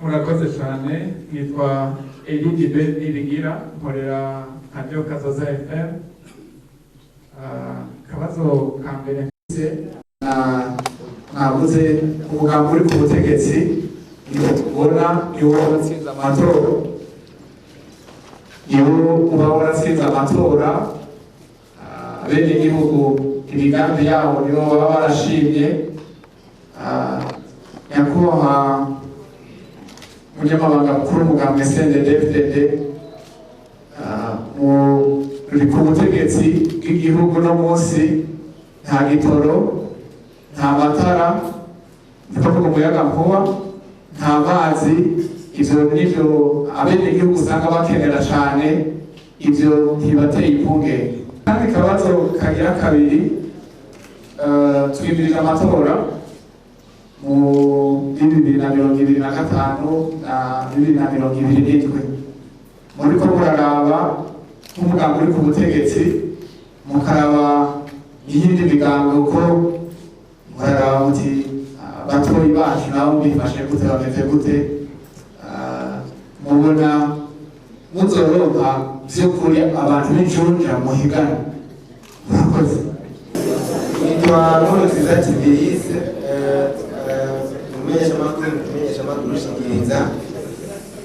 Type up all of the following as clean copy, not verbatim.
Murakoze cyane. Nitwa Elidi Ben Nibigira, nkorera Radio Kazoza FM. Akabazo ka mbere mfise na mwavuze umugambi uri ku butegetsi, niwo tubona, niwo watsinze amatora, niwo uba waratsinze amatora. Abenegihugu imigambi yabo nibo baba barashimye. Nyakubahwa umunyamabanga mukuru w'umugambwe CNDD-FDD, muri ku butegetsi bw'igihugu, no munsi nta gitoro, nta matara, ndikuvuga umuyaga nkuba, nta mazi. Ivyo nivyo abenegihugu usanga bakenera cane. Ivyo ntibateye impungenge? Kandi kabazo kagira kabiri, twimirije amatora muri 2025 na 2027. Muriko muraraba nk'umugambi uri ku butegetsi, mukaraba iyindi migambi, uko muraraba muti batoyi bacu nabo bifashe gute, bameze gute? Mubona muzoronka vy'ukuri abantu b'injunja muhigana? Murakoze. Nitwa Nkurunziza Tiberise, umumenyeshamakuru ushikiriza.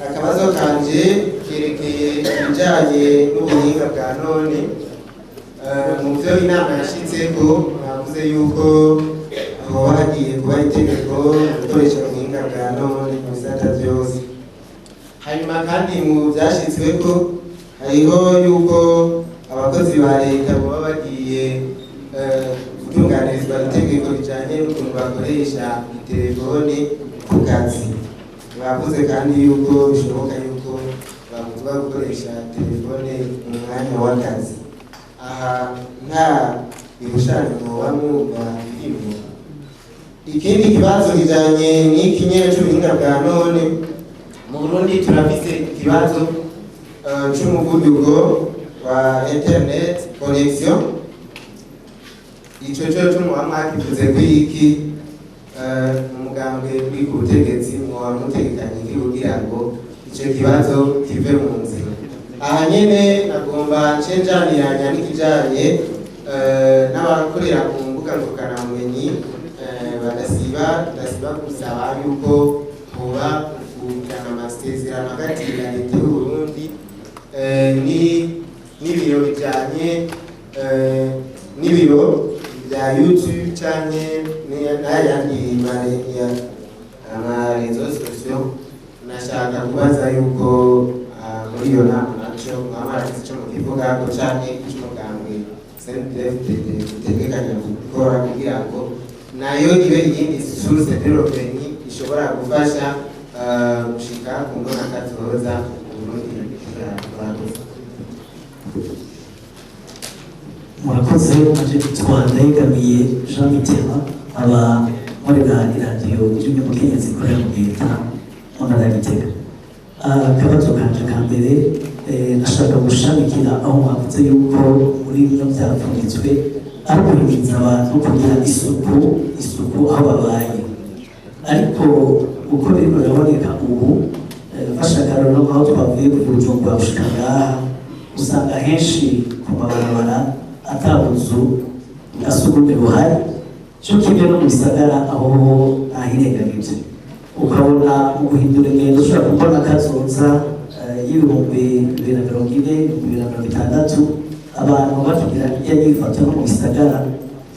Akabazo kanje kerekeye ibijanye n'ubuhinga bwa none. Mu vyo inama yashitseko, mwavuze yuko hoba hagiye kuba itegeko gukoresha ubuhinga bwa none mu bisata vyose. Hanyuma kandi mu vyashitsweko hariho yuko abakozi ba leta boba bagiye gutunganirizwa itegeko rijanye n'ukuntu bakoresha itelefone ku kazi. Bavuze kandi yuko bishoboka yuko babuzwa gukoresha telefone mu mwanya w'akazi. Aha nta ibishushanyo mwoba mwumva birimo? Ikindi kibazo kijanye n'iki nyene c'ubuhinga bwa none. Mu Burundi turafise ikibazo c'umuvuduko wa internet connection. Ico co muba mwakivuze ko iki mu mugambwe uri ku butegetsi? Mwoba mutegekanye iki kugira ngo ico kibazo kive mu nzira? Aha nyene nagomba nce njaniranya n'ikijanye n'abakorera ku mbuga ngurukanabumenyi, badasiba gusaba yuko hoba kugirana amasezerano hagati ya leta y'u Burundi n'ibiro bijanye n'ibiro bya YouTube canke n'ayandi ama réseaux sociaux. Nashaka kubaza yuko muri iyo nama naco mwaba mwaragize ico mukivugako, canke ic'umugambwe CNDD-FDD utegekanya gukora kugira ngo nayo ibe iyindi source de revenu ishobora gufasha gushika ku mbona kazoza Burundi. Murakoze. Murakoze. Naje nitwa Ndayegamiye Jean Mitema, aba nkorera iradiyo ry'Umukenyezi ikorera mu Leta mu ntara ya Gitega. Akabazo kanje ka mbere, nashaka gushamikira aho mwavuze yuko muri bino byapfunditswe ari uguhimiriza abantu kugira isuku aho babaye. Ariko uko biriko biraboneka ubu, mfashe akarorero nk'aho twavuye ku Bujumbura gushika ngaha, usanga henshi ku mabarabara ata buzu bwa sugumwe buhari, cyo kimwe no mu bisagara aho ntahirengagije. Ukabona mu guhindura ingendo ushobora kubona kazoza y'2040, 2060, abantu bakigira irya nyifato no mu bisagara,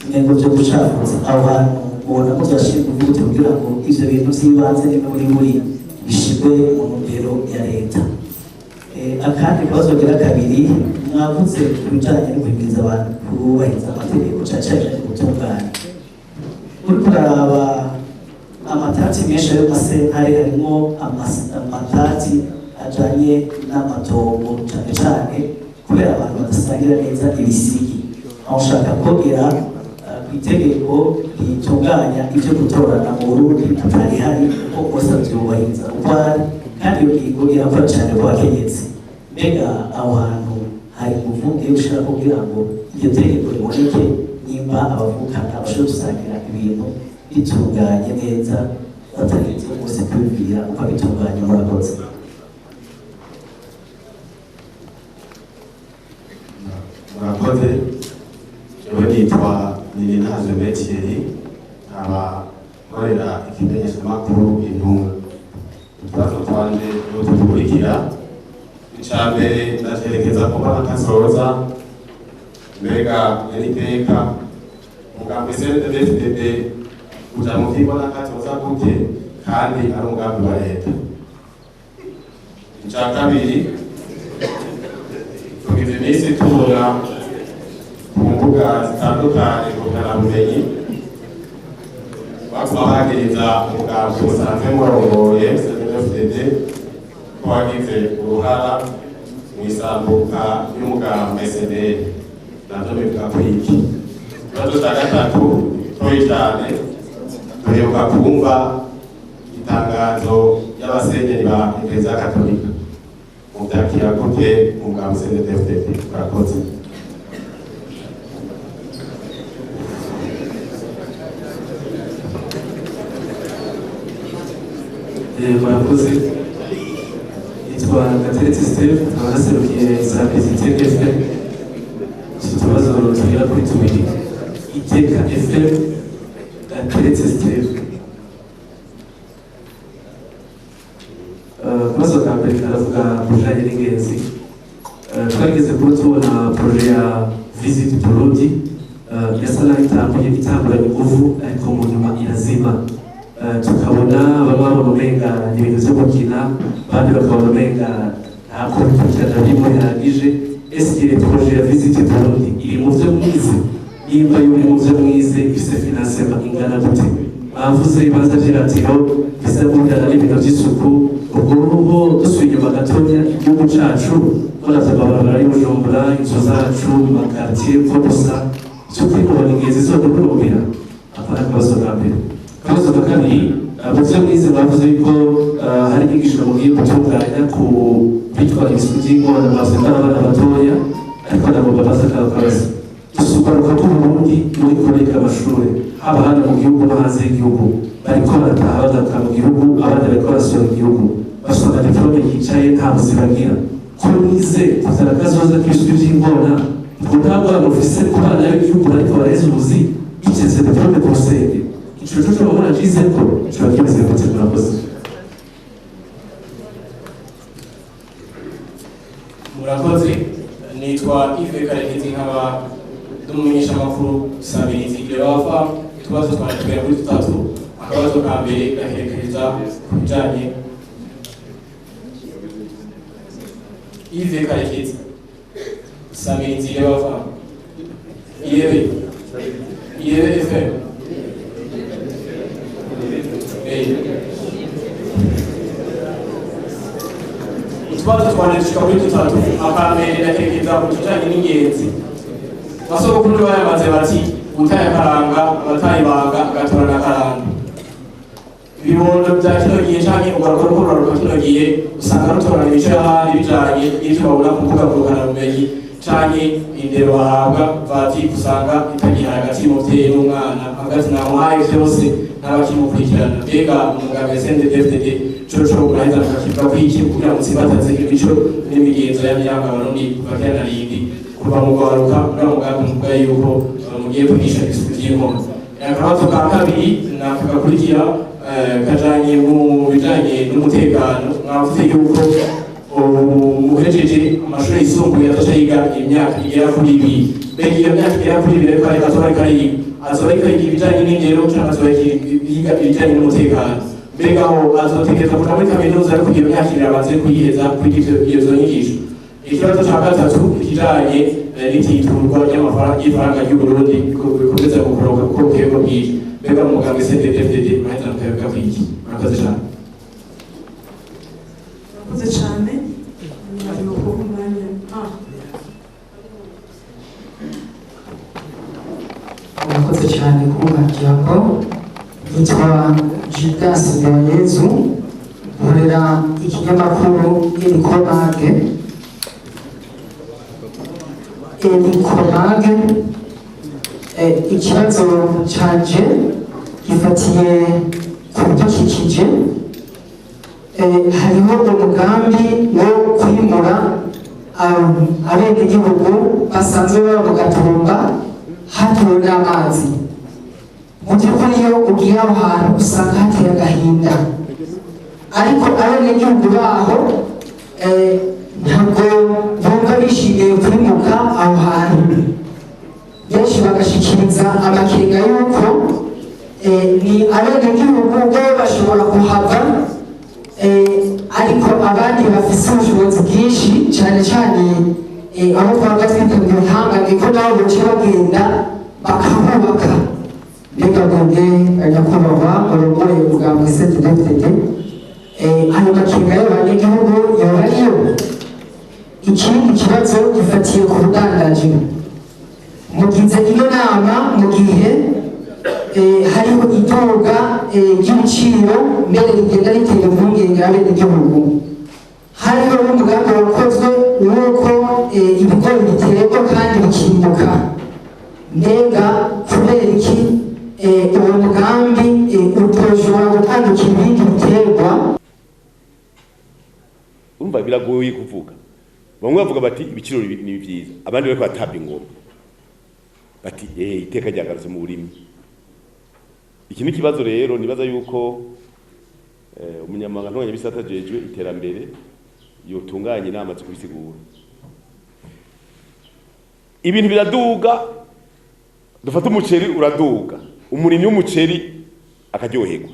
intego byo gucafuza aho hantu. Ubona ko byashinzwe gute kugira ngo ivyo bintu vy'ibanze nimwe muri bishirwe mu ntumbero ya leta? Akandi kabazo gira kabiri, mwavuze ku bijanye no guhimiriza abantu kubahiriza amategeko, cane cane bijanye n'ubutungane. Uriko uraraba amatati menshi ayo masentare, harimwo amatati ajanye n'amatongo, cane cane kubera abantu badasangira neza ibisigi. Aho ushaka kogera ku itegeko ritunganya ivyo gutorana mu Burundi atarihari, kuko bose bavyubahiriza uko ari, kandi iyo ngingo irakora cane ku bakenyezi. Mbega aho hantu hari inguvu yo gushira kugira ngo iryo tegeko riboneke, nimba abavukana bashobora gusangira ibintu bitunganye neza? Batarinze rwose kwiyumvira uko abitunganya. Murakoze. Murakoze. Jewe nitwa Nininahazwe Metieri, nkaba nkorera ikimenyeshamakuru Intumwa. Utubazo twanje n'utu dukurikira: ica mbere ndacerekeza kuba nkasoza, mbega nyeniteka umugambi CNDD-FDD uja mu vyibona kazoza gute kandi ari umugambi wa leta? Ica kabiri, tugize iminsi tubona ku mbuga zitandukanye ngurukanabumenyi baguma bagiriza umugambi musanzwe murongoye CNDD-FDD ko wagize uruhara mu isambuka y'umugambi SNL. Navyo bivuga ko iki? Ikibazo ca gatatu gitoyi cane: duheruka kumva itangazo ry'abasenyeri ba Eklezia Katolika. Muvyakira gute umugambi CNDD-FDD? Murakoze. Murakoze. Nitwa Gateretse Steve, nkaba naserukiye Samirizi Iteka FM. Utubazo tugera kuri tubiri. Iteka FM, Gateretse Steve. Akabazo ka mbere karavuga ku bijanye n'ingenzi. Twageze kuba tubona projet ya Visit Burundi, yasa naho itanguye itanguranye inguvu, ariko mu nyuma irazima. Tukabona bamwe babona umenga ni ibintu vyo gukina, abandi bakabona umenga nta kubikurikirana birimo bihagije. Ese projet ya Visit Burundi iri mu vyo mwize? Nimba yo iri mu vyo mwize, ifise financement ingana gute? Bavuze ibibanza vy'iratiro bisa guhurana n'ibintu vy'isuku. Ubwo ruho dusubiye inyuma gatonya, igihugu cacu muravye amabarabara y'i Bujumbura, inzu zacu, amakartier uko dusa, vy'ukuri mubona ingenzi izoduhurumbira? Ako ni akabazo ka mbere. Akabazo ka kabiri, mu vyo mwize bavuze yuko hari inyigisho mugiye gutunganya ku bitwa ibisuku by'ingona. Bavuze ko ari abana batoya, ariko nagomba baza aka kabazo: usugaruka rw'Uburundi muri kureka amashure, haba hano mu gihugu no hanze y'igihugu, bariko barataha bagaruka mu gihugu, abandi bariko barasura igihugu, basoma diplôme yicaye, nta buzi bagira. Ko mwize kuzana akazoza k'ibisuku by'ingona, ubwo nta bwana mufise ku bana b'igihugu bariko baraheza ubuzi biceze diplôme ku rusenge? Ico co mubona cizeko coba kimeze gute? Murakoze. Murakoze. Nitwa Yves Karekezi, nkaba ndi umumenyeshamakuru Sabirizi Irebafa. Utubazo twanje tugera kuri dutatu. Akabazo ka mbere gaherekereza ku bijanye, Yves Karekezi, Sabirizi Irebafa, Irebe, Irebe FM. Utubazo twanje dushika kuri dutatu. Akambere ndatekereza ku kijanye n'ingenzi. Basogokuru bayamaze bati: "Utaye akaranga abataye ibanga agatorana akaranga." Ibibondo bya kino gihe canke ugaruka ruko ruraruka kino gihe, usanga rutorana imico y'ahandi bijanye n'ivyo babona ku mbuga ngurukanabumenyi canke indero bahabwa vati, usanga itagiye hagati y'umuvyeyi n'umwana, hagati namuhaye vyose ntabakimukurikirana. Mbega umugabo CNDD-FDD coco muraheza mukakivuga kwiki kugira ngo mutsimbataze imico n'imigenzo y'amiranga Abarundi kuva kera na rindi, kuva mu rwaruka, muri mugambi muvuga yuko mugiye kwigisha isuku ry'inkono? Akabazo ka kabiri naka gakurikira, kajanye mu bijanye n'umutekano. Mwavuze yuko muhejeje amashuri yisumbuye azoca yiga imyaka igera kuri 2. Mbega iyo myaka igera kuri 2 ariko azoba ariko ariga, azoba ariko yiga ibijanye n'indero canke azoba yiga ibijanye n'umutekano? Mbega aho azotegereza kuja muri kaminuza ariko iyo myaka 2 abanze kuyiheza kwiga izo nyigisho? Ikibazo ca gatatu, ikijanye n'ititurwa ry'amafaranga y'ifaranga ry'u Burundi bikomeza gukoroka kuko bukeye ko bwije. Mbega mu mugambwe CNDD-FDD muraheza mukabivuga kwiki? Murakoze cane. Murakoze cyane. Mwarimu kuba umwanya. Murakoze cyane kumpa ijambo. Nitwa Judas Ndoyezu, nkorera ikinyamakuru Elicomag. Elicomag. Ikibazo canje gifatiye ku bidukikije. Hariho umugambi wo kwimura abenegihugu basanzwe baba mu Gatumba hatuwe n'amazi. Mu by'ukuri, iyo ugiye aho hantu usanga hateye agahinda, ariko abenegihugu baho ntabwo bumva bishimiye kwimuka aho hantu. Benshi bagashikiriza amakenga y'uko ni abenegihugu bo bashobora kuhava, ariko abandi bafise ubushobozi bwinshi, cyane cyane abo twaba twita ngo ibihangange, ko nabo boca bagenda bakahubaka. Mbega mwebwe nyakubahwa murongoye umugambi CNDD-FDD, ayo makenga y'abanyagihugu yoba ariyo? Ikindi kibazo gifatiye ku budandaji. Mugize ino nama mu gihe hariho iduga ry'ibiciro, mbere rigenda ritera impungenge abenegihugu. Hariho n'umugambi wakozwe w'uko ibigori biterwa kandi bikimbuka. Mbega kubera iki uwo mugambi utoshobora gutandukira ibindi biterwa? Urumva biragoye kuvuga. Bamwe bavuga bati ibiciro ni vyiza, abandi bariko batamba ingoma bati iteka ryagarutse mu burimyi. Iki ni ikibazo rero nibaza yuko umunyamabanga ntunganyabisata ajejwe iterambere yotunganya inama zo kubisigura. Ibintu biraduga, dufate umuceri uraduga, umurimyi w'umuceri akaryoherwa,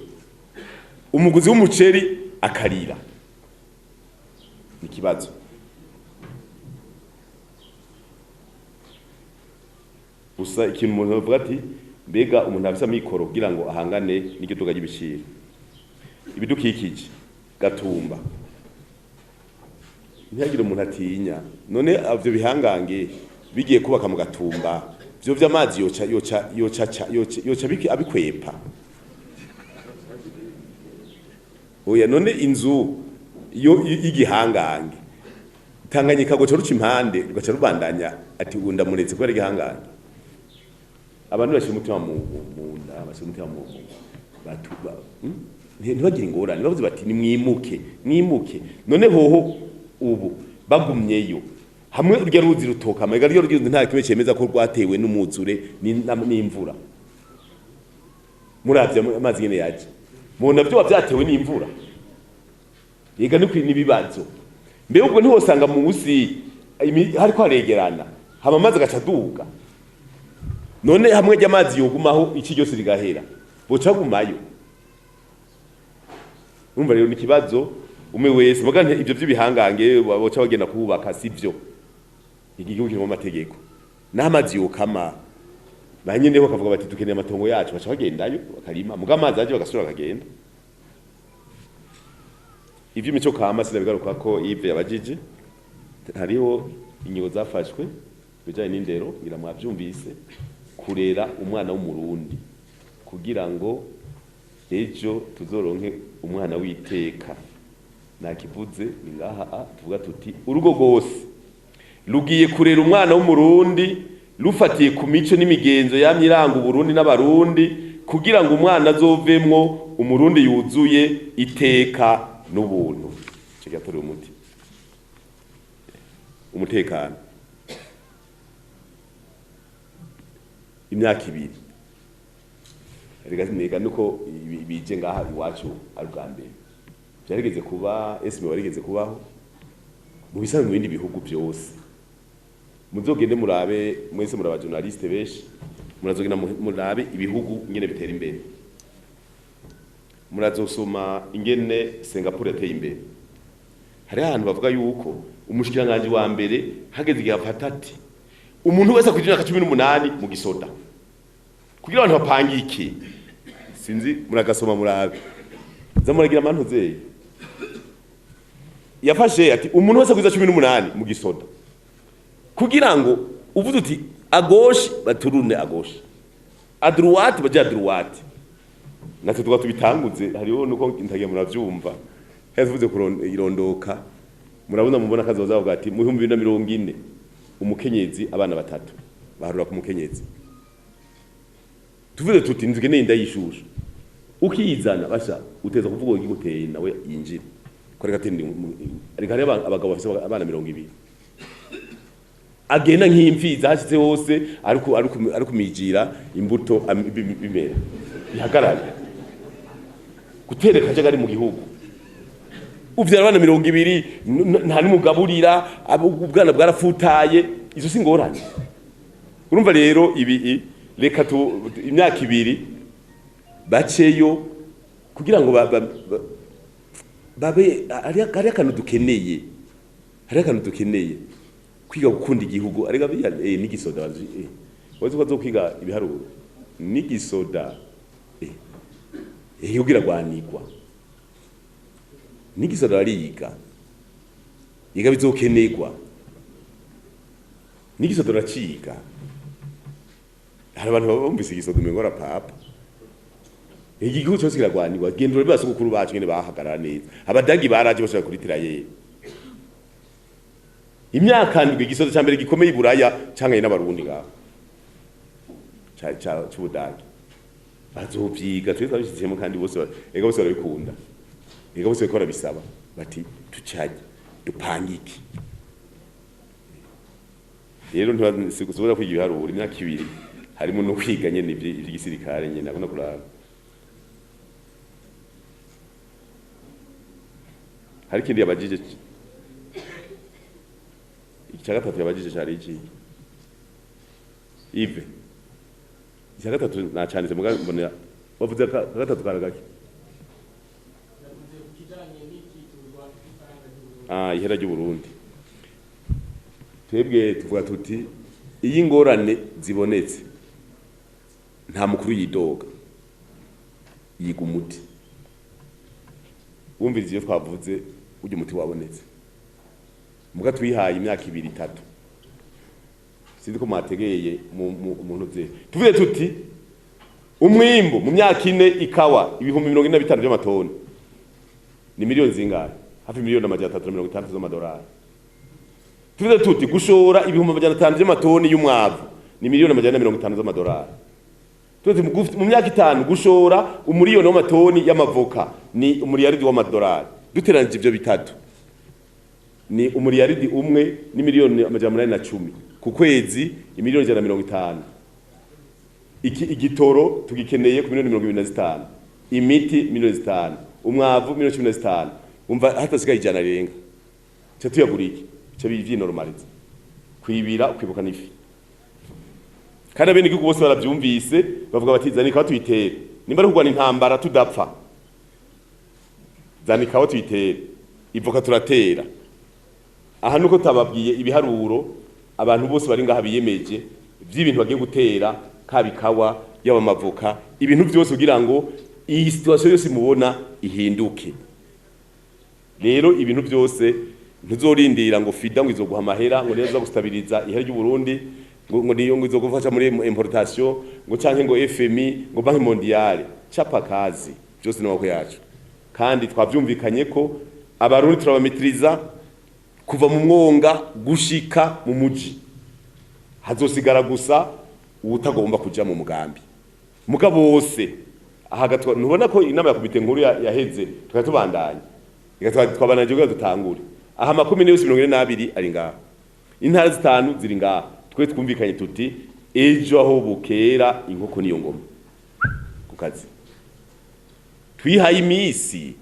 umuguzi w'umuceri akarira. Ni ikibazo. Gusa ikintu umuntu avuga ati mbega umuntu afise amikoro kugira ngo ahangane n'iryo duga ry'ibiciro. Ibidukikije, Gatumba, ntihagire umuntu atinya. None ivyo bihangange bigiye kubaka mu Gatumba, vyo vy'amazi yoca yoca yoca yoca yoca abikwepa? Oya, none inzu yo y'igihangange Tanganyika goca ruca impande, rugaca rubandanya, ati ndamuretse kubera igihangange. Abantu bashyira umutima mu nda, bashyira umutima mu batuba, ntibagire ingorane. Bavuze bati nimwimuke, mwimuke. None hoho ubu bagumyeyo hamwe urya ruzi rutoka amega, ryo ruzi nta kimwe cyemeza ko rwatewe n'umwuzure n'imvura. Muravye amazi nyene yaje, mubona vyo byatewe n'imvura. Yega ni n'ibibazo. Mbe ubwo ntihosanga munsi hariko haregerana, hama amazi agaca aduga? None hamwe ry'amazi yogumaho iki ryose rigahera, boca gumayo? Urumva rero ni ikibazo umwe wese muga ivyo vy'ibihangange boca bagenda kuhubaka sivyo. Igihugu kirimo amategeko, n'amazi yokama, ba nyene bakavuga bati dukeneye amatongo yacu, baca bagendayo bakarima, muga amazi aje bagasubira bakagenda. Ivy'imico kama sinabigaruka ko Yves yabajije. Hariho ingingo zafashwe bijanye n'indero, ngira mwavyumvise, kurera umwana w'Umurundi kugira ngo ejo tuzoronke umwana w'iteka. Nakivuze ni ngaha tuvuga tuti urugo rwose rugiye kurera umwana w'Umurundi rufatiye ku mico n'imigenzo yamye iranga Uburundi n'Abarundi, kugira ngo umwana azovemwo Umurundi yuzuye iteka n'ubuntu. Ico gatorewe umuti. Umutekano, imyaka 2 rega nega nuko bije ngaha iwacu ari bwa mbere byarigeze kuba esime warigeze kubaho mu bisanzwe mu bindi bihugu byose. Muzogende murabe, mwese muraba journaliste benshi, murazogenda murabe ibihugu ingene bitera imbere, murazosoma ingene Singapore yateye imbere. Hari ahantu bavuga yuko umushikiranganje wa mbere hageze igihe afata ati umuntu wese kugira imyaka 18 mu gisoda, kugira abantu bapangike. Sinzi muragasoma murabe, zamuragira amantu zeye yafashe ati umuntu wese kugira 18 mu gisoda, kugira ngo uvuze uti à gauche baturune à gauche, à droite baje à droite. Natwe tuba tubitanguze, hariho nuko ntagiye muravyumva yavuze irondoka. Murabona mubona kazoza bavuga ati mu 2040 umukenyezi abana batatu, baharura ku mukenyezi. Tuvuze tuti nzukeneye indayishusho. Ukiyizana basha uteza kuvuga ngo iguteye nawe yinjire. Ko reka tindi reka hari abagabo bafise abana 20. Agenda nk'imfizi hashize hose ariko ariko ariko mijira imbuto bimera. Bihagarare. Gutereka kajagari mu gihugu. Uvyara abana 20 nta numugaburira, ubwana bwarafutaye, izo si ngorane. Urumva rero ibi reka tu imyaka 2 baceyo kugira ngo babe ari akantu dukeneye. Hari akantu dukeneye kwiga gukunda igihugu, arega biya n'igisoda bazi wazi ko azokwiga ibiharuro n'igisoda kugira gwanigwa n'igisoda bariga yiga bizokenerwa n'igisoda raciga. Hari abantu bumvise igisoda umengo ara papa igihugu cyose kiragwanirwa. Gendura bibasogokuru bacu ngene bahagarara neza. Abadagi baraje bashaka kuri tirayeri imyaka 7 igisoda ca mbere gikomeye iburaya canke n'abarundi ngaho ca c'ubudagi bazovyiga twe twabishizemo kandi bose ega bose barabikunda, ega bose bakora bisaba bati tucaje dupangike. Rero ntibasubira kwiga ibiharuro imyaka 2 harimo no kwiga nyene ivy'igisirikare nyene abona kurara. Hari ikindi yabajije icya gatatu yabajije cyari iki Ive icya gatatu nacanitse muga mbona wavuze gatatu karagake ihera ry'u Burundi. Twebwe tuvuga tuti iyi ngorane zibonetse nta mukuru yidoga yiga umuti. Wumviriza iyo twavuze ujya umuti wabonetse muga twihaye imyaka 2 3 sinzi ko mwategeye umuntu ze tuvuze tuti umwimbo mu myaka 4 ikawa 45 by'amatoni ni miliyoni zingahe? Hafi miliyoni 360 z'amadolari. Tuvuze tuti gushora 500 by'amatoni y'umwavu ni miliyoni 450 z'amadolari. Tuvuze mu myaka 5 gushora umuriyoni w'amatoni y'amavoka ni umuriyaridi w'amadolari. Duteranije ivyo bitatu ni umuriyaridi umwe ni miliyoni 810 ku kwezi, imiliyoni 150. Iki igitoro tugikeneye ku miliyoni 25, imiti miliyoni 5, umwavu miliyoni 15. Umva hatasigaye ijana rirenga. Cyo tuyagura iki? Cyo bivyinormalize. Kwibira ukwibuka n'ifi. Kandi abene igihugu bose baravyumvise bavuga bati zanika tuyitere. Nimba ari kugwana intambara tudapfa. Zanika tuyitere. Ivoka turatera. Aha nuko tababwiye ibiharuro abantu bose bari ngaha biyemeje by'ibintu bagiye gutera kabikawa yaba mavoka ibintu byose kugira ngo iyi situation yose mubona ihinduke. Rero ibintu byose ntuzorindira ngo FIDA ngo izoguha amahera ngo niyo gustabiliza ihera ry'u Burundi ngo niyo ngo izogufasha muri importation ngo canke ngo FMI ngo Banque Mondiale. Chapa kazi byose n'amaboko yacu. Kandi twavyumvikanye ko abarundi turabamitiriza kuva mu mwonga gushika mu muji. Hazosigara gusa utagomba kuja mu mugambi. Mugabo wose ahagatwa ntubona ko inama ya komite nkuru yaheze tukatubandanya. Twabanaje kugira dutangure. Aha makumi yose 42 ari ngaha. Intara 5 ziri ngaha. Twe twumvikanye tuti ejo aho bukera inkoko niyo ngoma. Ku kazi. Twihaye imisi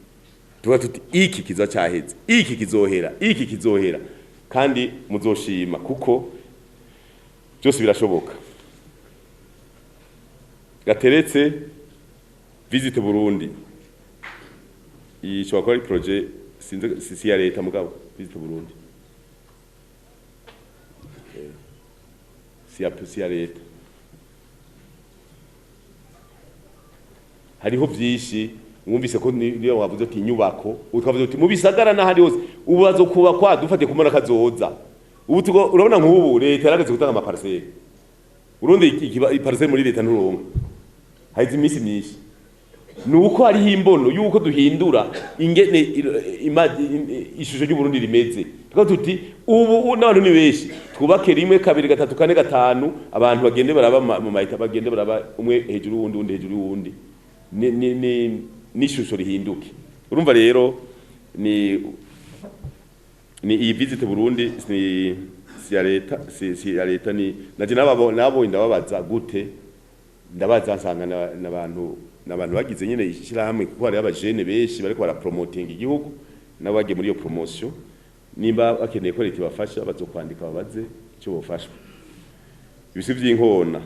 tuba tuti iki kiza cyaheze, iki kizohera, iki kizohera. Kandi muzoshima kuko byose birashoboka. Gateretse Visit Burundi. Ishobora kuba ari projet sinzi si ya leta mugabo Visit Burundi. Si ya leta. Hariho byinshi mwumvise ko niyo wavuze ati inyubako utwavuze uti mu bisagara n'ahandi hose ubazo kubakwa dufate kumona kazoza. Ubu urabona nk'ubu leta yarageze gutanga amaparcelle. Urundi iparcelle muri leta nturonka. Haize iminsi myinshi. Nuko hariho imbono yuko duhindura ingene ishusho ry'u Burundi rimeze. Tuko tuti ubu n'abantu ni benshi twubake 1 2 3 4 5 abantu bagende baraba mu mahita bagende baraba umwe hejuru wundi undi hejuru wundi. N'ishusho rihinduke. Urumva rero ni iyi Visit Burundi ni si ya leta, si ya leta. Ni naje nababo nabo ndababaza gute, ndabaza nsanga n'abantu bagize nyene ishyirahamwe, kuko hari abajene benshi bariko barapromotinga igihugu, nabo bagiye muri iyo promotion. Nimba bakeneye ko leta ibafasha, bazokwandika babaze icyo bofashwa. Ibisi vy'inkona,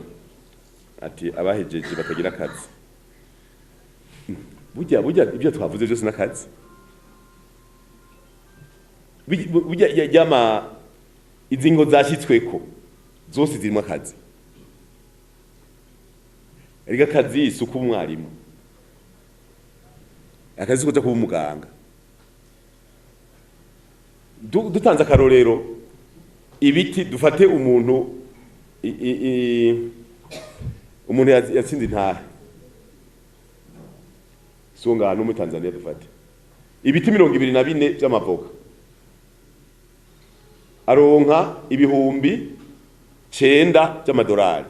ati abahejeje batagira akazi. Burya ibyo twavuze byose n'akazi. Burya yama izi ngo zashyitsweko zose zirimo akazi. Erega akazi si ukuba umwarimu, akazi si kuja kuba umuganga. Dutanze akarorero, ibiti, dufate umuntu umuntu yatsinze intahe, si uwo ngaha, no muri Tanzania. Dufate ibiti 24 vy'amavoka, aronka 9000 vy'amadolari.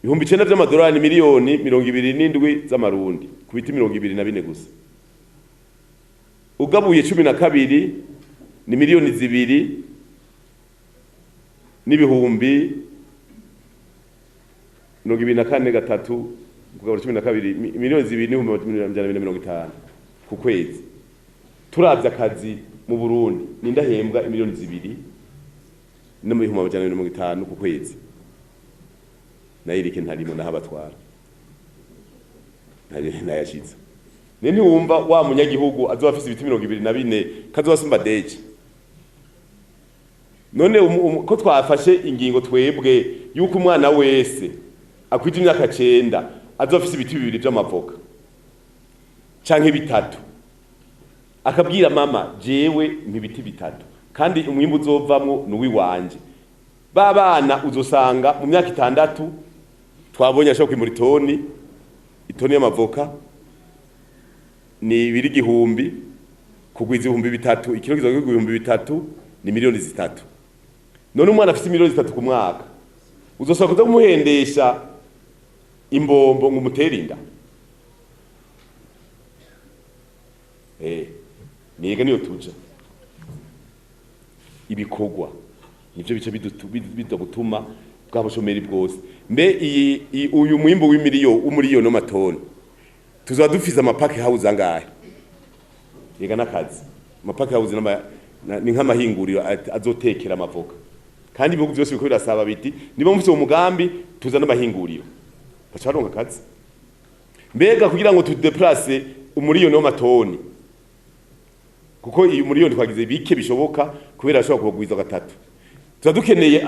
9000 vy'amadolari ni miliyoni 27 z'amarundi ku biti 24 gusa. Ugabuye 12 ni miliyoni 2 n'ibihumbi 24 gatatu. Kugabura 12, miliyoni 2 n'ibihumbi 250 ku kwezi. Turavye akazi mu Burundi, nindahembwa imiliyoni 2 n'ibihumbi 250 ku kwezi? Nayo irike ntarimo, naho abatwara ntayashitse. Ne ntiwumva wa munyagihugu azoba afise ibiti 24 kazoba asumba deje? None ko twafashe ingingo twebwe yuko umwana wese akwije imyaka 9 azoba afise ibiti bibiri vy'amavoka canke bitatu, akabwira mama: "Jewe mpa ibiti bitatu, kandi umwimbu uzovamwo ni uwiwanje." Ba bana uzosanga mu myaka 6 twabonye ashobora kwimura itoni. Itoni y'amavoka ni ibiri igihumbi, kugwiza 3000, ikiro kizoga 3000, ni miliyoni 3. None umwana afise miliyoni 3 ku mwaka, uzosaba kuza kumuhendesha imbombo ngo umutere inda? Niga niyo tuja ibikorwa nivyo bice biza gutuma bwa bushomeri bwose. Mbe iyi uyu mwimbu w'imiliyo umuriyoni w'amatoni, tuzaba dufise ama pack house angahe? Yega n'akazi. Ama pack house ni nk'amahinguriro azotekera amavoka, kandi ibihugu byose biriko birasaba biti: "Niba mufise uwo mugambi, tuzane amahinguriro." Baca baronka akazi. Mbega kugira ngo tudeplace umuriyoni w'amatoni, kuko iyi umuriyoni twagize bike bishoboka kubera ashobora kubagwiza gatatu, tuba dukeneye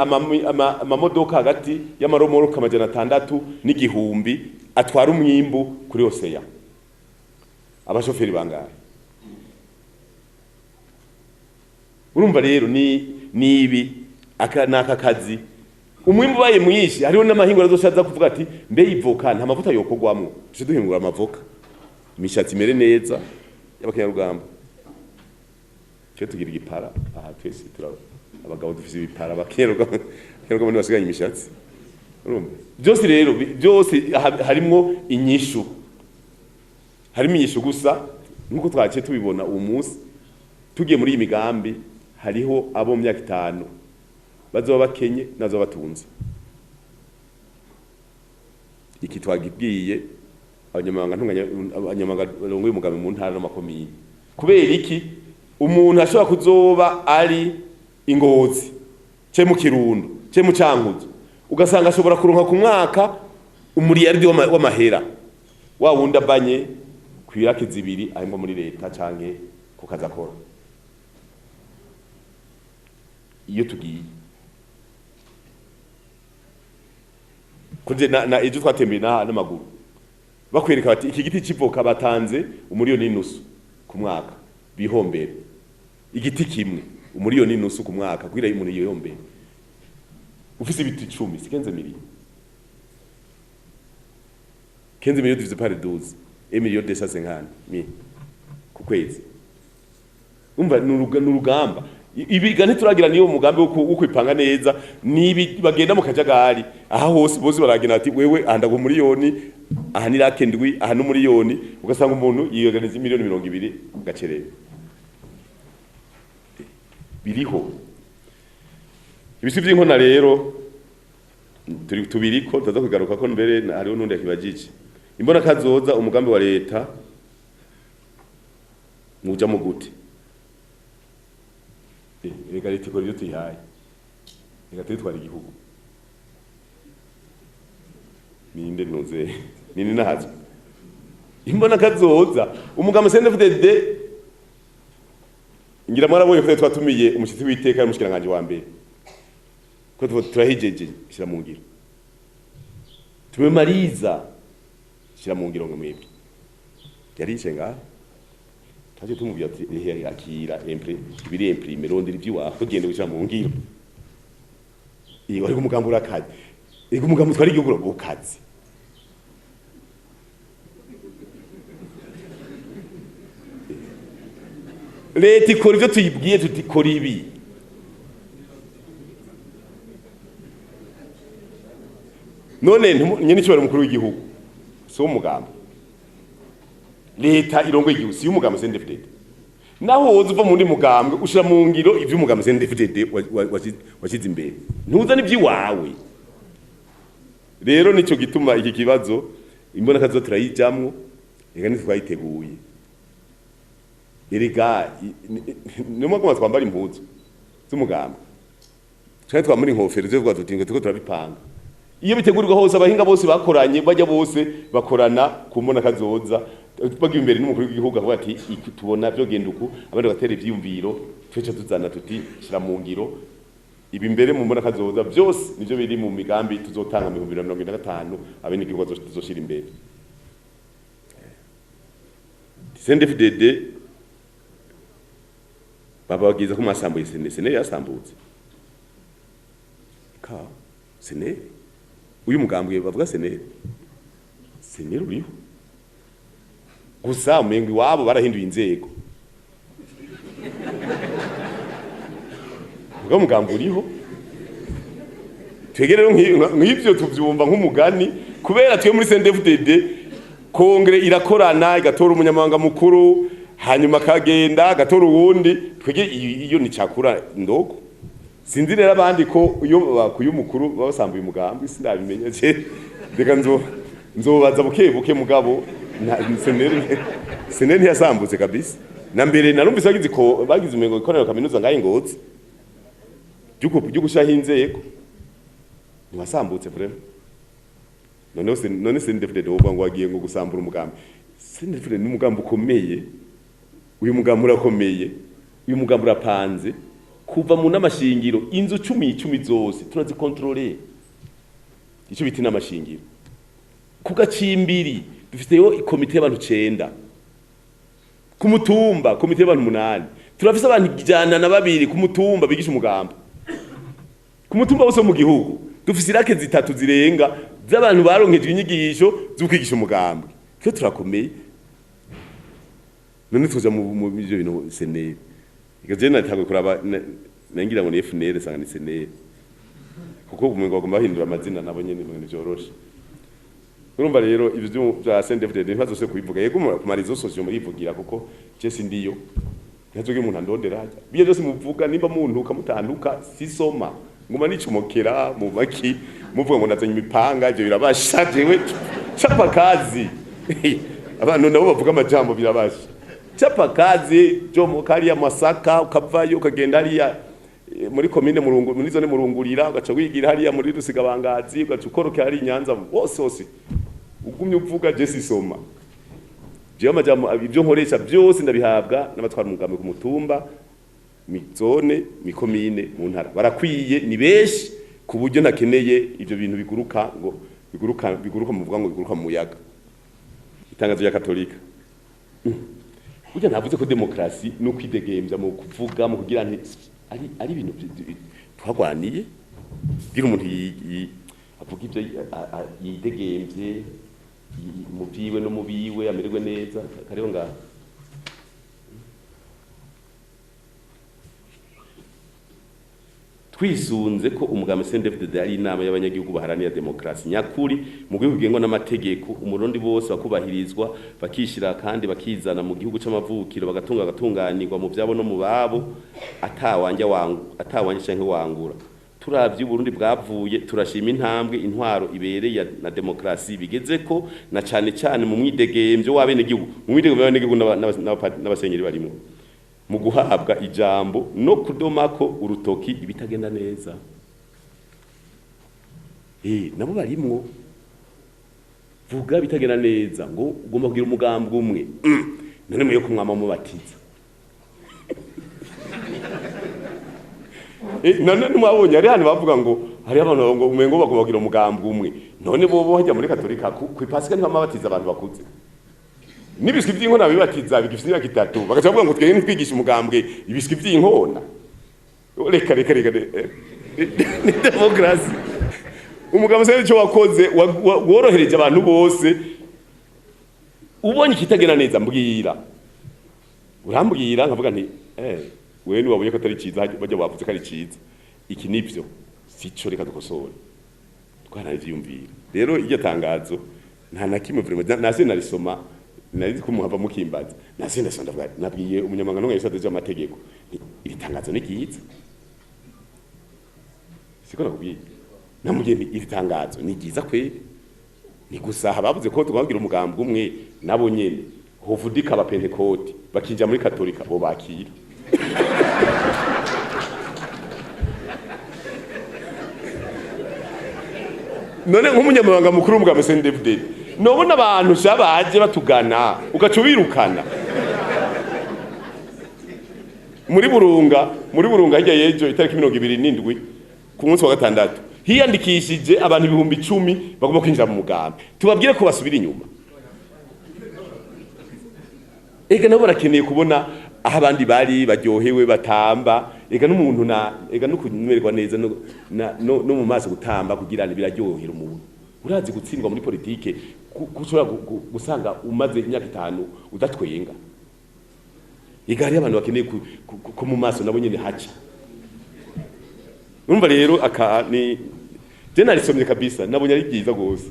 amamodoka hagati y'amaromoroka 600 n'igihumbi atwara umwimbu kuri oseya. Abashoferi bangahe? Urumva rero ni ibi aka naka kazi. Umwimbu ubaye mwinshi, hariho n'amahingura azoshaza kuvuga ati: "Mbe ivoka nta mavuta yokogwamwo? Tuje duhingura amavoka, imishatsi imere neza y'abakenyarugamba." Twe tugira igipara aha, twese tura abagabo dufise ibipara, abakenyarugamba ntibasigaye imishatsi. Urumva byose rero, byose harimwo inyishu, harimo inyishu. Gusa nkuko twaciye tubibona uwo munsi, tugiye muri iyi migambi, hariho abo mu myaka 5 bazoba bakenye n'abazoba batunze. Iki twagibwiye abanyamabanga ntunganya, abanyamabanga barongoye umugambi mu ntara n'amakomine. Kubera iki? Umuntu ashobora kuzoba ari ingozi ce mu Kirundo ce mu Cankuzo, ugasanga ashobora kuronka ku mwaka umuriyaridi w'amahera wa wundi abanye kwirake zibiri ahembwa muri leta canke ku kazi akora. Iyo tugiye kuje na ejo twatembeye na n'amaguru, bakwereka bati: "Iki giti c'ivoka batanze 1.5 miliyoni ku mwaka bihombere." Igiti kimwe 1.5 miliyoni ku mwaka kugira umuntu yihombere. Ufise ibiti 10, si 15 millions? 15 millions divisé par 12, 1 million 250 mille ku kwezi. Umva, ni urugamba. Ibiga ntituragira niyo mugambi wo kwipanga neza, nibi bagenda mu kajagari aha hose bose baragenda ati wewe aha ndaguha miliyoni, aha ni lake ndwi, aha n'umuriyoni, ugasanga umuntu yiyoganiza miliyoni 20 gacerere. Biriho ibisi by'inkona rero turi tubiriko taza kugaruka ko mbere hariho nundi yakibajije. Imbona kazoza umugambi wa leta muja mu gute? Reka leta ikora ibyo tuyihaye, reka tuyitwara igihugu. Ninde ntuze nini nazo imbona kazoza umugambi CNDD-FDD ngira mwarabonye ko twatumiye umushitsi w'iteka y'umushikiranganje wa mbere ko turahijeje shira mu ngiro, tumemaliza shira mu ngiro ngo mwebwe yarice ngaho taje tumubwira ati ehe akira impre ibiri imprime rondera ibyiwawe ugende gushira mu ngiro. Iyo ari umugambi urakaze, ego umugambi twari igihugu ukaze. Leta ikora ivyo tuyibwiye tutikora ibi. None nyene icyo bari umukuru w'igihugu si umugambi, leta irongoye igihugu si umugambi CNDD-FDD. Naho woza uva mu ndi mugambwe ushira mu ngiro ivyo umugambi CNDD-FDD washize imbere, ntuza n'ivyiwawe. Rero nico gituma iki kibazo imbona kazo turayijamwo, reka ntitwayiteguye. Erega nimwe kuma twambara impuzu z'umugambwe twari twambara inkofero zo kuvuga tuti ngo turiko turabipanga. Iyo bitegurirwa hose abahinga bose bakoranye bajya bose bakorana ku mbona kazoza bagiye imbere n'umukuru w'igihugu avuga ati tubona byo genda uku, abandi batera ivyiyumviro twece tuzana tuti shira mu ngiro ibi mbere mu mbona kazoza byose nivyo biri mu migambi tuzotanga mu 2025 abene igihugu tuzoshira imbere. CNDD-FDD baba bagiza ko mwasambuye SNL yasambutse ka SNL uyu mugambwe bavuga SNL SNL uriho gusa umengo iwabo barahinduye inzego, ubwo mugambwe uriho. Twege rero nk'ivyo tuvyumva nk'umugani kubera twe muri CNDD-FDD kongre irakorana igatora umunyamabanga mukuru hanyuma kagenda agatora uwundi. Twege iyo ni cakura ndogo. Sinzi rero abandi ko iyo bakuye umukuru babasambuye umugambi sindabimenya je, reka nzobaza buke buke mugabo SNL ntiyasambutse kabisa. Na mbere narumvise bagize ko bagize umengo ikorera kaminuza ngaye Ngozi byuko gushaho inzego ntiwasambutse vraiment. None CNDD-FDD wovuga ngo wagiye ngo gusambura umugambi. CNDD-FDD ni umugambi ukomeye, uyu mugambi urakomeye, uyu mugambi urapanze kuva mu n'amashingiro inzu 10 zose turazikontrole. Icyo bita n'amashingiro ku gacimbiri dufiteyo ikomite y'abantu 9, ku mutumba komite y'abantu 8, turafise abantu 102 ku mutumba bigisha umugambi ku mutumba wose mu gihugu. Dufise irake 3 zirenga z'abantu baronkejwe inyigisho zo kwigisha umugambi. Twe turakomeye none tuza mu byo bintu SNL. Ikaje natangwe kuraba nangira ngo ni FNL sanga ni SNL, kuko umengo bagomba bahindura amazina nabo nyene mu bintu byoroshe. Urumva rero ivyo bya CNDD-FDD ntibazose kubivuga, yego kumara izo sosio murivugira kuko je sindiyo ntazogira umuntu andondera hajya. Biye byose muvuga nimba muntu mutantuka sisoma nguma nicumokera mu maki muvuga ngo nazanye imipanga, ivyo birabasha jewe chapa kazi. Abantu nabo bavuga amajambo birabasha chapa kazi. Jomo kariya Masaka ukavayo ukagenda hariya muri komine Murungu muri zone Murungurira ugaca wigira hariya muri Rusigabangazi ugaca ukoroka hari Nyanza bose hose ugumye uvuga je sisoma. Jewe amajambo ibyo nkoresha byose ndabihabwa n'abatwara umugambi ku mutumba, mizone, mikomine, mu ntara. Barakwiye ni benshi ku buryo ntakeneye ivyo bintu biguruka ngo biguruka muvuga ngo biguruka mu muyaga. Itangazo rya Katolika burya navuze ko demokrasi no kwidegembya mu kuvuga mu kugira nti ari ibintu twagwaniye kugira umuntu avuga ibyo yidegembye mu byiwe no mu biwe amererwe neza. Kariho ngaha Twisunze ko umugambi CNDD-FDD ari inama y'abanyagihugu baharanira demokrasi nyakuri mu gihugu gengwa n'amategeko, umurundi bose bakubahirizwa, bakishira kandi bakizana mu gihugu c'amavukiro, bagatunga bagatunganirwa mu vyabo no mu babo, atawanja wangu atawanja canke wangura. Turavye Burundi bwavuye, turashima intambwe intwaro ibereye na demokrasi bigeze ko, na cane cane mu mwidegemvyo w'abenegihugu, mu mwidegemvyo w'abenegihugu n'abasenyeri barimo mu guhabwa ijambo no kudomako urutoki ibitagenda neza. Nabo barimwo vuga bitagenda neza, ngo ugomba kugira umugambi umwe. None muyo kumwama mubatiza. None mwabonye ari hano bavuga ngo hari abantu ngo umengo bagomba kugira umugambi umwe. None bobo hajya muri Katolika ku Pasika ntibamabatiza abantu bakuze. Nibiswi by'inkona bibatiza bigifite imyaka 3, bagaca bavuga ngo twebwe ntitwigisha umugambwe ibiswi by'inkona. Reka reka reka, ni demokrasi. Umugambwe se cyo wakoze worohereje abantu bose. Ubonye kitagena neza mbwira, urambwira nkavuga nti wewe ni wabonye ko atari ciza, bajya bavuze ko ari ciza, iki nivyo sico, reka dukosore. Twanavyiyumvira rero iryo tangazo nta na kimwe vraiment nase narisoma nari kumuhava mukimbaza nase ndasonda ndavuga nabwiye umunyamabanga n'umwe yisate by'amategeko iri tangazo ni ryiza, siko nakubwiye namubwiye iri tangazo ni ryiza kweli, ni gusa bavuze ko twagira umugambi umwe nabo nyene hovudika abapentekoti bakinja muri Katolika bo bakira. None nk'umunyamabanga mukuru w'umugambi CNDD-FDD nobona abantu shabaje batugana ugaca ubirukana muri Burunga hirya yejo itariki 27 ku munsi wa gatandatu hiyandikishije abantu 10,000 bagomba kwinjira mu mugambi, tubabwire ko basubira inyuma. Ega nabo barakeneye kubona aho abandi bari baryohewe batamba, ega n'umuntu na ega no kumererwa neza no mu maso gutamba kugira ngo biraryohera umuntu. Urazi gutsindwa muri politike kushobora gusanga umaze imyaka 5 udatwenga. Ega hari abantu bakeneye ko mu maso nabo nyene haca. Urumva rero aka ni je narisomye kabisa nabonye ari byiza gose.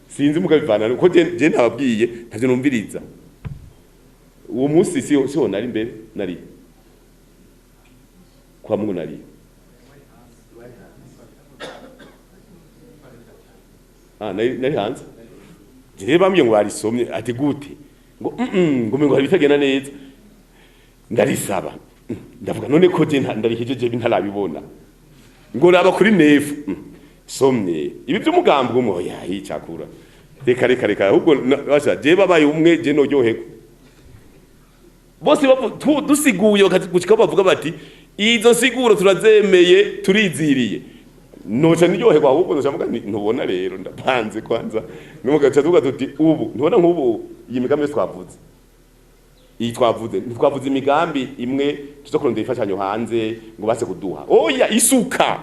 Sinzi mukabivana ko je nababwiye ntavyo numviriza. Uwo munsi siho nari mbere nari kwa Mungu nari. Nari hanze. Je bambwiye ngo barisomye ati gute ngo ngo ngo hari bitagenda neza. Ndarisaba. Ndavuga none ko je ndarihejeje ntarabibona. Ngo raba kuri nefu. Somye ibi by'umugambi umwe oya yicakura. Reka reka reka ahubwo basha je babaye umwe je noryoheko. Bose dusiguye gushika bavuga bati izo siguro turazemeye turiziriye. Noca niryoherwa ahubwo noca mvuga ntubona rero ndapanze kwanza. Numugaca tuvuga tuti ubu ntubona nk'ubu iyi migambi yose twavuze. Iyi twavuze ntitwavuze imigambi imwe tuzokurondera imfashanyo hanze ngo base kuduha. Oya isuka.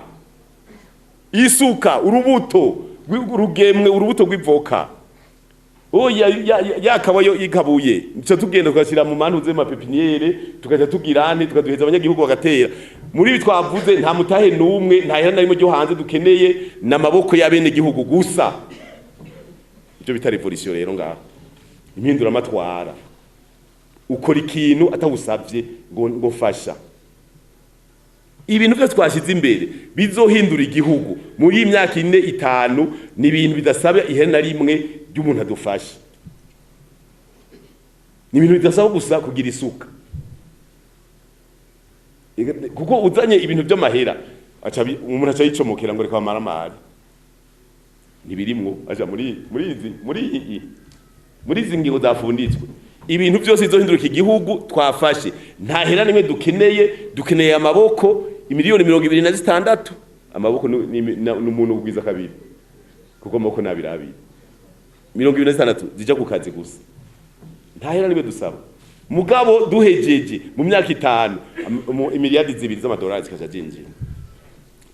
Isuka urubuto rugemwe urubuto rw'ivoka. Oya yakabayo ikabuye. Nico tugenda tugashyira mu mantu ze ma pépinière tukaja tugirane tukaduheza abanyagihugu bagatera. Muri ibi twavuze nta mutahe numwe nta hera narimo ryo hanze dukeneye namaboko y'abene gihugu gusa. Ibyo bita revolution rero ngaho. Impindura matwara. Ukora ikintu atagusavye ngo fasha. Ibintu byose twashize imbere bizohindura igihugu muri imyaka 4 5 ni ibintu bidasaba ihera na rimwe ry'umuntu adufasha. Ni ibintu bidasaba gusa kugira isuka. Kuko uzanye ibintu by'amahera aca umuntu aca yicomokera ngo reka bamaramare. Nibirimwo aja muri izi ngingo zafunditswe. Ibintu byose bizohindura igihugu twafashe nta hera nimwe dukeneye amaboko imiliyoni 26 amaboko n'umuntu ugwiza kabiri kuko amaboko nabirabiri 26 zija ku kazi gusa nta hera nimwe dusaba mugabo duhejeje mu myaka 5 imiliyardi 2 z'amadolari zikaja zinjira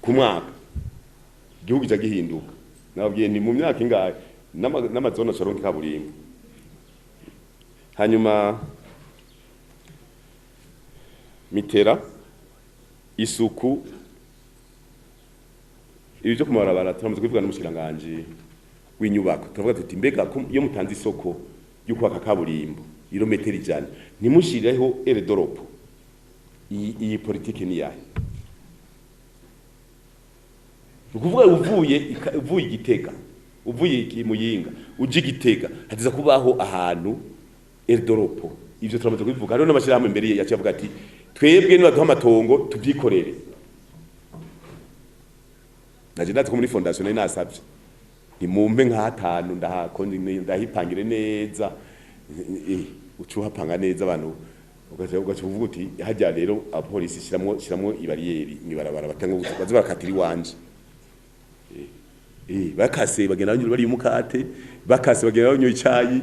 ku mwaka igihugu cya gihinduka. Nababwiye ni mu myaka ingahe n'amazone acaronka kaburimbo. Hanyuma mitera isuku Ibi byo kumabarabara turamaze kubivuga n'umushikiranganje w'inyubako, turavuga tuti mbega iyo mutanze isoko yo kubaka kaburimbo irometero 100 ntimushireho aire de repos, iyi politike ni yahe? Ukuvuga uvuye Igitega, uvuye Muyinga uje Igitega, hatiza kubaho ahantu aire de repos. Ivyo turamaze kubivuga. Hariho n'amashirahamwe imbere yaciye avuga ati twebwe nibaduha amatongo tuvyikorere. Naje ndazi ko muri fondation nari nasavye nimumpe nka hatanu ndahipangire neza, ucuhapanga neza abantu ugaca uvuga uti hajya rero abapolisi shiramwo ibariyeri mwibarabara batanga baze barakatira iwanje. Bakase bagenda banyura bari umukate, bakase bagenda banywa icayi,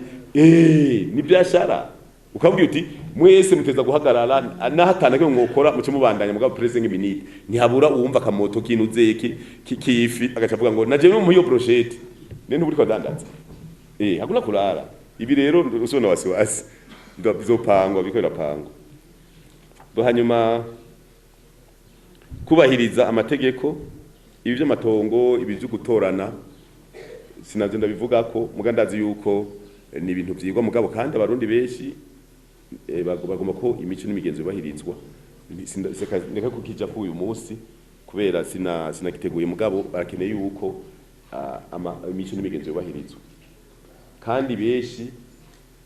ni byashara. Ukabwira uti mwese muteza guhagarara nahatana ko mwokora muce mubandanya mugabo pressing minute ntihabura uwumva kamoto kinuzeye kifi agaca avuga ngo naje mu yo brochette nene uri kwadandaza. Hakuna kurara. Ibi rero usona wasiwasi bizopangwa biko birapangwa. Bo hanyuma kubahiriza amategeko, ibi by'amatongo, ibi byo gutorana sinavyo ndabivuga ko mugandazi yuko ni ibintu vyigwa mugabo kandi abarundi benshi bagomba ko imico n'imigenzo yubahirizwa. Ndeka kukija ku uyu munsi kubera sinagiteguye mugabo barakeneye yuko imico n'imigenzo yubahirizwa. Kandi benshi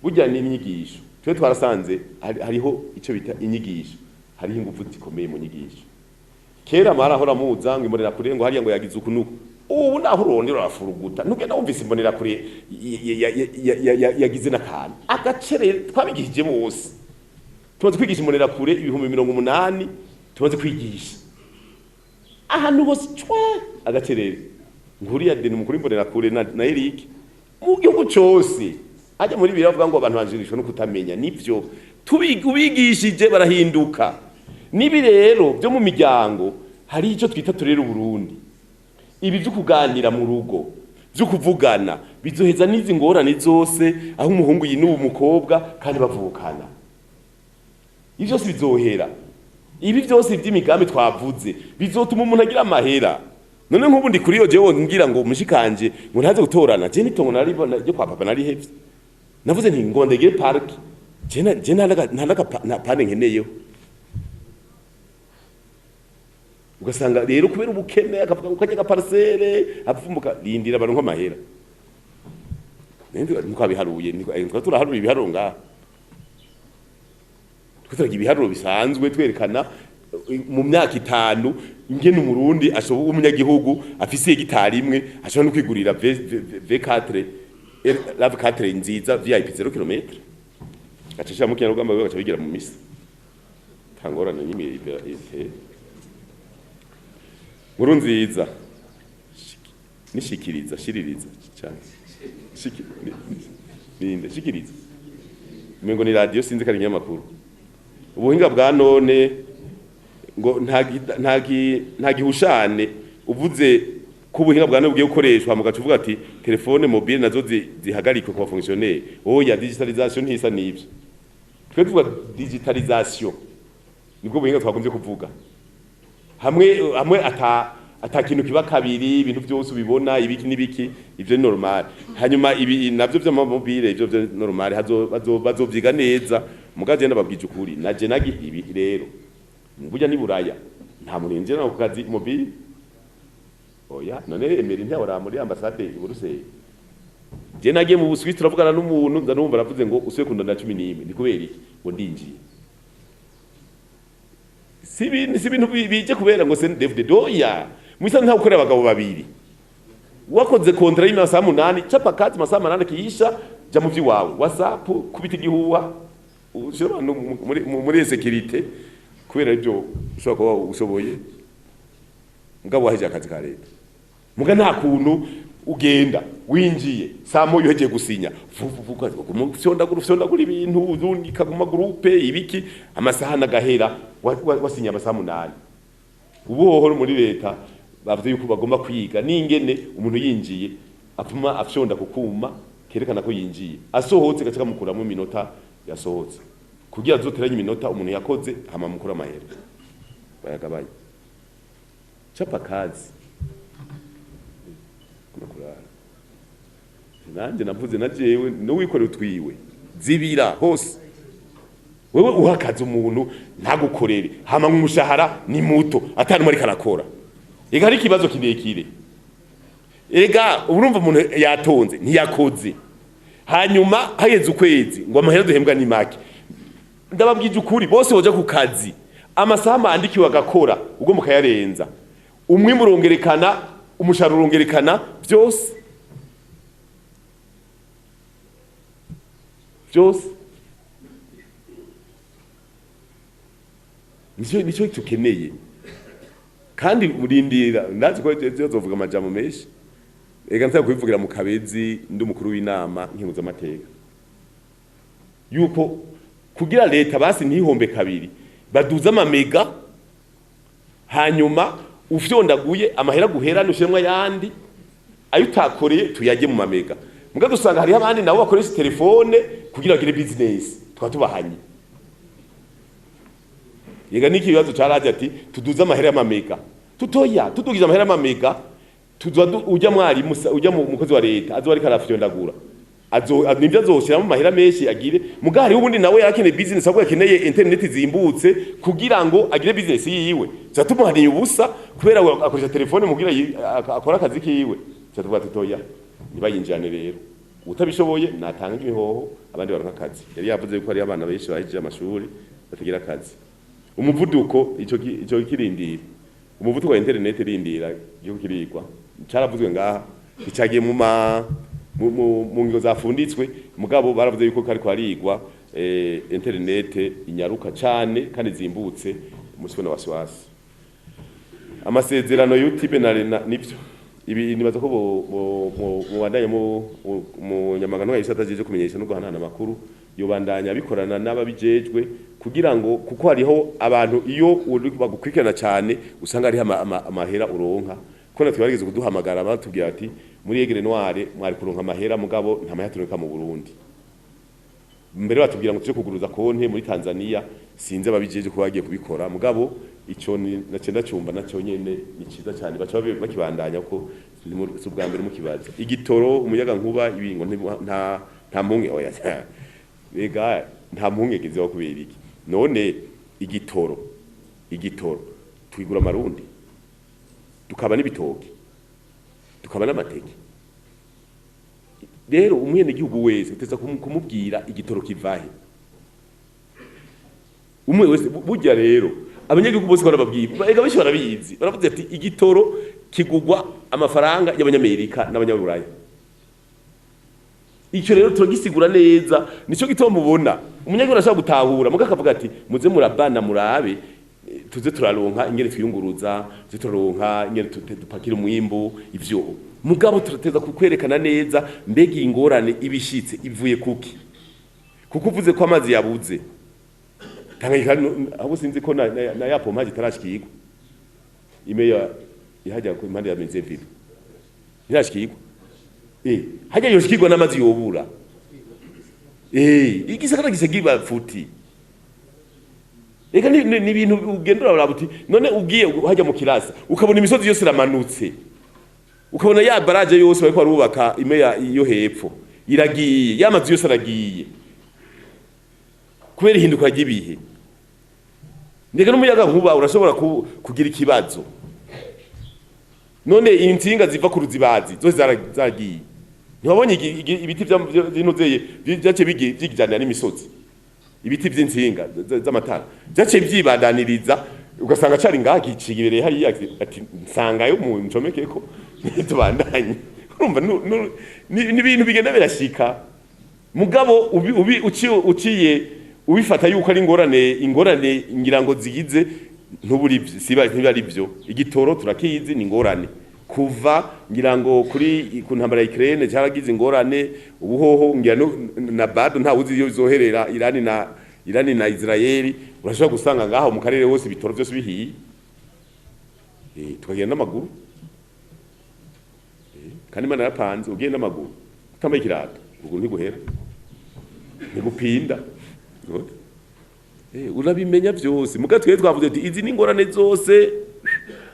burya n'inyigisho twe twarasanze hariho ico bita inyigisho, hariho ingufu zikomeye mu nyigisho. Kera marahora muza ngo imbonera kure ngo hariya ngo yagize ukunuko, ubu naho urondera urafuruguta ntugenda wumvise imbonera kure yagize n'akantu agacere. Twabigishije bose, tumaze kwigisha imbonera kure 80,000 tumaze kwigisha ahantu hose cwe agacerere. Nkuriya deni mukuru imbonera kure na Eric mu gihugu cose ajya muri biravuga avuga ngo abantu banjirishwe no kutamenya. Nivyo tubigishije barahinduka. Nibi rero byo mu miryango hari ico twita turera Burundi, ibi byo kuganira mu rugo, byo kuvugana bizoheza n'izi ngorane zose aho umuhungu yinuba umukobwa kandi bavukana. Ibi byose bizohera. Ibi byose by'imigambi twavuze bizotuma umuntu agira amahera. None nk'ubu ndi kuri yo jewe ngira ngo mushikanje ngo ntaze gutorana, je nitongo nari ryo kwa papa nari hevye, navuze nti ngo ndegere park je nta pane nkeneyeho. Ugasanga rero kubera ubukene akavuga ngo kajya parcelle apfumbuka rindira baronka amahera. Nende nuko abiharuye niko turaharura ibiharuro ngaha, turagira ibiharuro bisanzwe twerekana mu myaka 5 ingene umurundi ashoboye umunyagihugu afise hegitari imwe ashobora no kwigurira V4 RAV4 nziza VIP 0 km gacishira mu kinyarwanda bagaca bigira mu misa tangorana nyimwe ite nkuru nziza nishikiriza shiririza cyane ninde shikiriza umengo ni radio sinzi kari nyamakuru. Ubuhinga bwa none ngo nta gihushane uvuze ko ubuhinga bwa none bugiye gukoreshwa mugaca uvuga ati telefone mobile nazo zihagarikwe ku bafonctionnaire. Oya, digitalisation ntisa nivyo. Twe tuvuga digitalisation nibwo buhinga twakunze kuvuga hamwe ata kintu kiba kabiri, ibintu byose ubibona ibiki nibiki, ivyo ni normal. Hanyuma ibi navyo vya mobile ivyo vyo normal bazovyiga neza. Mugaje ndababwije ukuri naje nagi ibi rero burya ni buraya nta muntu yinjira ku kazi mobile. Oya none emera intewora muri ambassade i Buruseli, je nagiye mu Busuwisi turavugana n'umuntu nza numva aravuze ngo usuye kundana 11 ni kubera iki ngo ndinjiye. Si ibintu bije kubera ngo CNDD-FDD oya mwisa nta gukorera abagabo babiri. Wakoze kontra y'amasaha 8 chapa kazi masaha 8 kiyisha ja mu vyiwawe WhatsApp kubita igihuha ushira abantu muri security kubera ibyo ushobora kuba ushoboye mugabo waheje akazi ka leta. Muga nta kuntu ugenda winjiye saa moya uhejeje gusinya fyondagura ibintu uzunika ku magroupe ibiki amasaha nagahera wasinya amasaha 8. Ubu hoho muri leta bavuze yuko bagomba kwiga n'ingene umuntu yinjiye apfuma afyonda kukuma kerekana ko yinjiye, asohotse gaca kamukuramo iminota yasohotse kugira azoteranye iminota umuntu yakoze hama mukura amahera bayagabanye. Chapa kazi. Nanjye navuze na jewe n'uwikorera utwiwe zibira hose. Wewe uhakaze umuntu ntagukorere, hama umushahara ni muto, atari ariko arakora. Ega hari ikibazo kirekire. Ega urumva umuntu yatonze ntiyakoze, hanyuma hageze ukwezi ngo amahera duhembwa ni make. Ndababwije ukuri, bose boja ku kazi amasaha mandikiwe agakora, ubwo mukayarenza, umwimbu urongerekana, umushahara urongerekana, byose byose. Nicyo tukeneye. Kandi murindira, ndazi ko zovuga amajambo menshi. Ega nza kubivugira mu Kabezi, ndi umukuru w'inama nkenguzamateka, yuko kugira leta basi ntihombe kabiri, baduza amamega, hanyuma ufyondaguye amahera guhera nushiremwa yandi ayo utakoreye tuyajye mu mamega. Muga dusanga hariho abandi nabo bakoresha telefone kugira bagire business, twatubahanye. Yega niki kibazo caraje ati tuduze amahera y'amamega, tutoya tudugije amahera y'amamega, tuzwa ujya mwarimu, ujya mu mukozi wa leta azo ariko arafyondagura, azo nivyo azoshiramo amahera menshi agire. Muga hariho ubundi nawe yarakeneye business, ahubwo yakeneye internet zimbutse kugira ngo agire business yiwe. Zatumuhaniye ubusa kubera akoresha telefone mugira akora akazi kiwe. Tuvuga tutoya nibayinjirane rero, utabishoboye natanga imihoho abandi baronka akazi. Yari yavuze yuko hari abana benshi bahejeje amashuri batagira akazi. Umuvuduko ico kirindira, umuvuduko wa internet rindira igihugu kirigwa, caravuzwe ngaha, icagiye mu mu ngingo zafunditswe. Mugabo baravuze yuko kariko harigwa internet inyaruka cane kandi zimbutse, musibona wasiwasi. Amasezerano y'utibe na Rena nivyo ibi nibaza ko mubandanya mu Nyamagana yisata jeje kumenyesha no guhanahana amakuru, yobandanya bikorana n'ababijejwe kugira ngo, kuko hariho abantu iyo uri bagukurikirana cyane usanga hariho amahera uronka. Ko natwe barigeze kuduhamagara batubwira ati muri Aigle Noire mwari kuronka amahera, mugabo nta mahera turonka mu Burundi. Mbere batubwira ngo tuje kuguruza konte muri Tanzania, sinzi ababijeje ko bagiye kubikora, mugabo ico ni nace ndacumba naco nyene ni ciza cyane, baca bakibandanya ko si ubwa mbere mukibaza. Igitoro, umuyaga nkuba, ibingo nta mpunge, oya ega nta mpunge gizeho kubera iki? None igitoro twigura amarundi, tukaba n'ibitoki, tukaba n'amateke. Rero umwene gihugu wese uteza kumubwira igitoro kivahe. Umwe wese burya rero abanyagihugu bose barababwira, ega benshi barabizi, baravuze ati igitoro kigugwa amafaranga y'abanyamerika n'abanyaburaya. Icyo rero turagisigura neza, nico gituma mubona umunyagihugu arashobora gutahura, muga akavuga ati muze murabana murabe, tuze turaronka ingene twiyunguruza, tuze turaronka ingene dupakira umwimbu ivyo. Mugabo turateza kukwerekana neza mbega ingorane ibishitse ivuye kuki. Kuko uvuze ko amazi yabuze, Tanganyika abo sinzi ko na ya pompaje itarashikirwa, imeya ihajya ku impande ya Mezeville irashikirwa, hajya yoshikirwa n'amazi yobura, igisagara gisegiba futi. Eka ni ibintu ugendera urabuti. None ugiye hajya mu kirasa ukabona imisozi yose iramanutse, ukabona ya baraje yose bariko barubaka imeya iyo hepfo iragiye, ya mazu yose aragiye kubera ihinduka ry'ibihe. Ndeka n'umuyaga nkuba urashobora kugira ikibazo. None intsinga ziva ku ruzibazi zose zaragiye. Ntiwabonye ibiti by'inozeye byace byigijanira n'imisozi, ibiti by'intsinga z'amatara byace byibandaniriza, ugasanga cari ngaha kicibereye hariya, ati nsangayo mu ncomekeko ntitubandanye. Urumva ni ibintu bigenda birashika. Mugabo uciye ubifata yuko ari ingorane ngira ngo zigize ntuburi siba ntibari byo. Igitoro turakizi ni ingorane kuva ngira ngo kuri ku ntambara ya Ukraine cyaragize ingorane, ubuhoho ngira na bado nta uzi iyo bizoherera Irani na Israeli. Urashobora gusanga ngaho mu karere hose ibitoro byose bihiye, tukagenda n'amaguru, kandi Imana yarapanze ugenda n'amaguru utambaye ikirato ubwo ntiguhera ntigupinda. Urabimenya byose. Muga twe twavuze ati izi ni ingorane zose.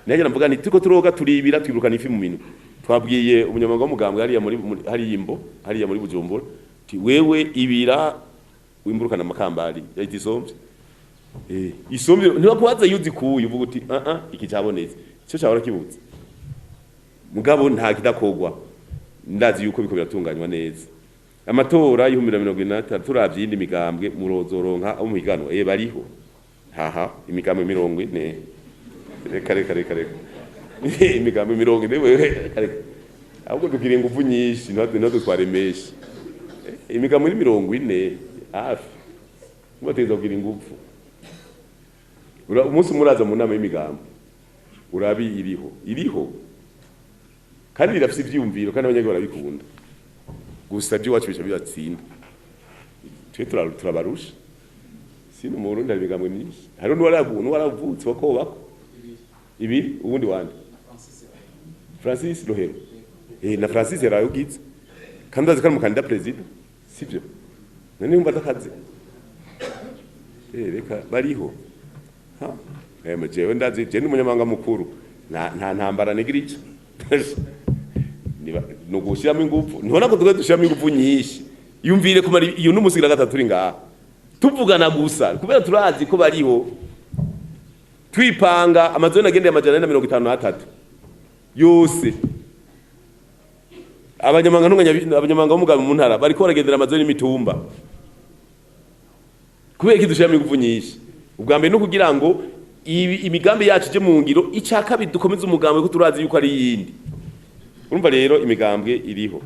Nanjye navuga nti turiko turoga turibira twirukana ifi mu minwe, Twabwiye umunyamabanga w'umugambwe hariya hariya Imbo, hariya muri Bujumbura, ti wewe ibira wimburukana amakambari yahita isomvye. Isomvye ntibakubaza iyo uzikuye, uvuga uti ah ah, iki cyabonetse cyo cyahora kibuze. Mugabo nta kidakogwa, ndazi yuko biko biratunganywa neza. Amatora y'2025, turavye iyindi migambwe, murozoronka abo muhiganwa. Bariho haha imigambwe 40. Reka reka reka reka, imigambwe 40 wewe, reka reka, ahubwo tugira ingufu nyinshi, ntadutware menshi. Imigambwe ni 40 hafi, mubateza kugira ingufu. Umunsi muraza mu nama y'imigambo, urabi iriho iriho kandi birafise ivyiyumviro, kandi abanyagihugu barabikunda. Gusa iby'iwacu bica bibatsinda, twe turabarusha. Sino mu Burundi hari imigambwe myinshi, hariho n'uwaravutse bakobako ibiri, ubundi wande Francis Rohero. Na Francis yarayugize kandi azi ko ari umukandida perezida, sivyo? None yumva atakaze. Reka bariho. Ha, jewe ndazi, je ndi umunyamabanga mukuru, nta ntambara nigira ico. Niba no gushiramo ingufu, ntibona ko tugwe dushiramo ingufu nyinshi. Yumvire kumara iyo n'umusigira gatatu turi ngaha tuvugana gusa kubera turazi ko bariho, twipanga amazone agendeye 453 yose. Abanyamabanga ntunganya, abanyamabanga b'umugabo mu ntara bariko baragendera amazone y'imitumba. Kubera iki dushiramo ingufu nyinshi? Ubwa mbere no kugira ngo imigambi yacu ije mu ngiro, icya kabiri dukomeze umugambi ko turazi yuko ari iyindi. Urumva rero imigambwe iriho.